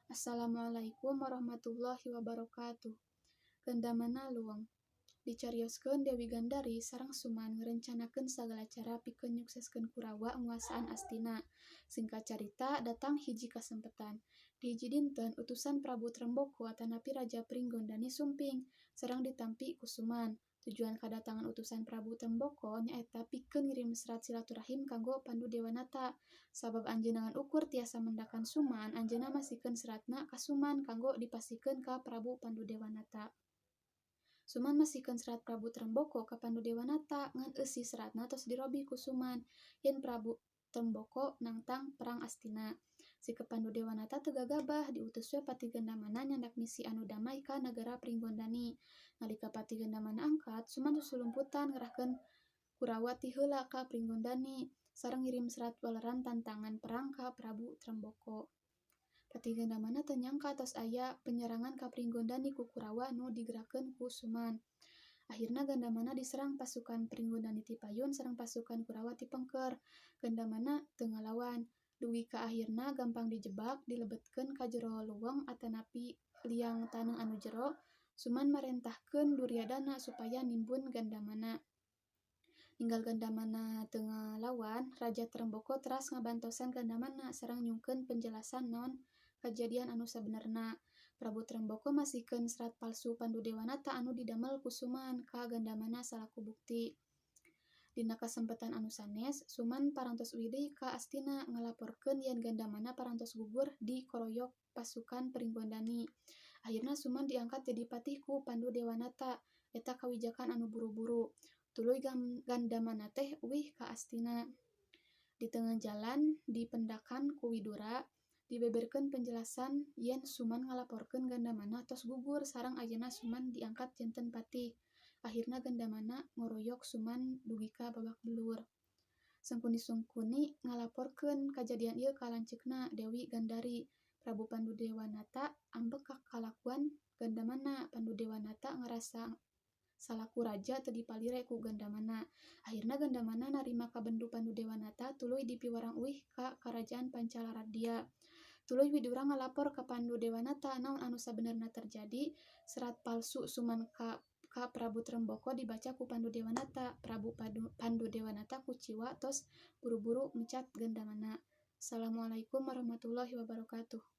Assalamualaikum warahmatullahi wabarakatuh. Gandamana Luweng. Dicarioskeun Dewi Gandari sareng Suman ngarencanakeun sagala cara pikeun nyukseskeun Kurawa nguasaan Astina. Singkat carita, datang hiji kasempetan. Di hiji dinten utusan Prabu Tremboko atanapi Raja Pringgondani sumping sareng ditampi ku Suman. Tujuan kadatangan utusan Prabu Tremboko nyaeta pikeun ngirim serat silaturahim kanggo Pandu Dewanata. Sabab anjeunna ngan ukur tiasa mendakan Suman, anjeunna masihkeun seratna ka Suman kanggo dipasihkeun ka Prabu Pandu Dewanata. Suman masihkeun serat Prabu Tremboko ka Pandu Dewanata, ngan eusi seratna tos dirobih ku Suman yen Prabu Tremboko nangtang perang Astina. Sikep Pandu Dewanata teu gagabah, diutus we Patih Gandamana nyandak misi anu damai ka nagara Pringgondani. Nalika Patih Gandamana angkat, Suman susulumputan ngerahkeun Kurawa ti heula ka Pringgondani sareng ngirim serat waleran tantangan perang ka Prabu Tremboko. Patih Gandamana teu nyangka tos aya penyerangan ka Pringgondani ku Kurawa nu digerakkeun ku Suman. Akhirna Gandamana diserang pasukan Pringgondani ti payun sareng pasukan Kurawa ti pengker. Gandamana teu ngalawan. Dugi ka akhirna gampang dijebak, dilebetkeun ka jero leuweung atanapi liang taneuh anu jero. Suman marentahkeun Duryadana supaya nimbun Gandamana. Ninggal Gandamana teu ngalawan, Raja Tremboko teras ngabantosan Gandamana sareng nyungkeun penjelasan naon kajadian anu sabenerna. Prabu Tremboko masihkeun serat palsu Pandu Dewanata anu didamel ku Suman ka Gandamana salaku bukti. Dina kasempetan anu sanes, Suman parantos uih deui ka Astina ngalaporkeun yen Gandamana parantos gugur dikoroyok pasukan Pringgondani. Akhirna Suman diangkat jadi patih ku Pandu Dewanata. Eta kawijakan anu buru-buru. Tuluy Gandamana teh uih ka Astina. Di tengah jalan dipendakan ku Widura, dibeberkeun penjelasan yen Suman ngalaporkeun Gandamana tos gugur sareng ayeuna Suman diangkat janten patih. Akhirna Gandamana ngoroyok Suman dugi ka babak belur. Sangkuni-Sangkuni ngalaporkeun kajadian ieu ka lanceukna, Dewi Gandari. Prabu Pandu Dewanata ambek ka kalakuan Gandamana. Pandu Dewanata ngarasa salaku raja teu dipalire ku Gandamana. Akhirna Gandamana narima kabendu Pandu Dewanata, tuluy dipiwarang uih ka Karajaan Pancalaradya. Tuluy Widura ngalapor ka Pandu Dewanata naon anu sabenerna terjadi. Serat palsu Suman ka Prabu Tremboko dibaca ku Pandu Dewanata. Prabu Pandu Dewanata kuciwa, tos buru-buru mecat Gandamana. Assalamualaikum warahmatullahi wabarakatuh.